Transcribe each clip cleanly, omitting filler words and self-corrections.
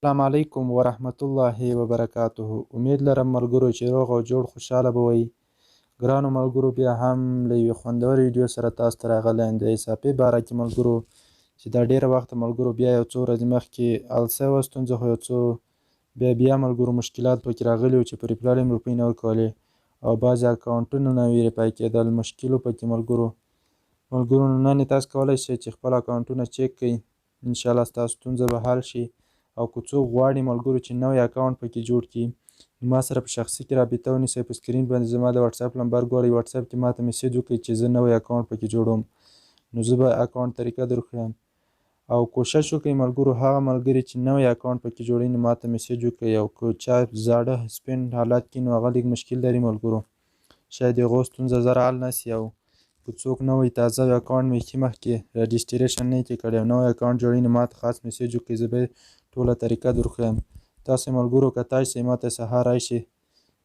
السلام علیکم ورحمت الله وبرکاته. امید لرم ملګرو چې روغ او جوړ خوشحاله به وئ. ګرانو ملګرو، بیا هم له یوې خوندورې ویډیو سره تاسو ته راغلی یم د ایس اپي باره کې ملګرو، چې دا ډېره وخت ملګرو بیا یو څو ورځې مخکې حل سوې ستونزه، خو یو څو بیا بیا ملګرو مشکلات پکې راغلي وو چې په ریفرال یې روپۍ نه ورکولې او بعضې اکاونټونه نه ویریفای کېدل، مشکل و پکې ملګرو. نن تاسو کولی شئ چې خپل اکاونټونه چک کړئ، انشاءالله ستاسو ستونزه به حل شي. او که څوک غواړي ملګرو چې نوی اکاونټ پکې جوړ کړي، نو ما سره په شخصي کې رابطه ونیسئ. په سکرین باندې زما د واتساپ لمبر ګورئ، واتساپ کې ماته میسج وکړئ چې زه نوی اکاونټ پکې جوړوم، نو زه به اکاونټ طریقه درښیم. او کوشش وکړئ ملګرو، هغه ملګري چې نوی اکاونټ پکې جوړوي نو ماته میسج وکړئ. او که چا زاړه سپین حالت کې نو هغه لږ مشکل لري ملګرو، شاید هغو ستونزه زر حل نه شي. او که څوک نوی تازه اکاونټ مې ښي مخکې رجسټریشن نه کې کړی او نوی اکاونټ جوړوي نو ماته خاص میسج وکړئ، زه به ټوله طریقه درښیم. تاسو ملګرو کتای شئ ماته سهار راشي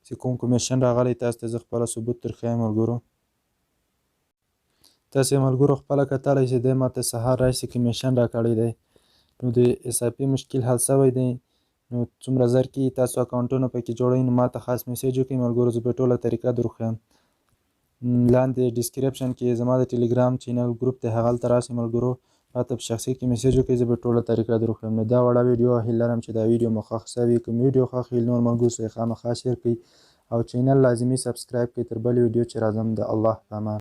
چې کوم کمیشن راغلی، تاسو ته زه خپله ثبوت درښیم ملګرو. تاسو ملګرو خپله کتلی شئ، دی ماته سهار راشي کمیشن راکړی دی، نو د ایس آی پي مشکل حل شوی دی. نو څومره زر کېږي تاسو اکاونټونه پکې جوړوئ نو ماته خاص میسج وکړئ ملګرو، زه به ټوله طریقه درښیم. لاندې ډسکرپشن کې زما د ټلګرام چینل ګروپ دی، هغلته راشئ ملګرو، ماته په شخصي کې میسج وکړئ، زه به ټوله طریقه درښیم. نو دا وړه ویډیو، هیله لرم چې دا ویډیو مو خوښ شوی. کوم ویډیو خوښ وي نور ملګرو سره خامخا شیر کړئ او چینل لازمي سبسکرایب کړئ. تر بلې ویډیو چې راځم، د الله په امان.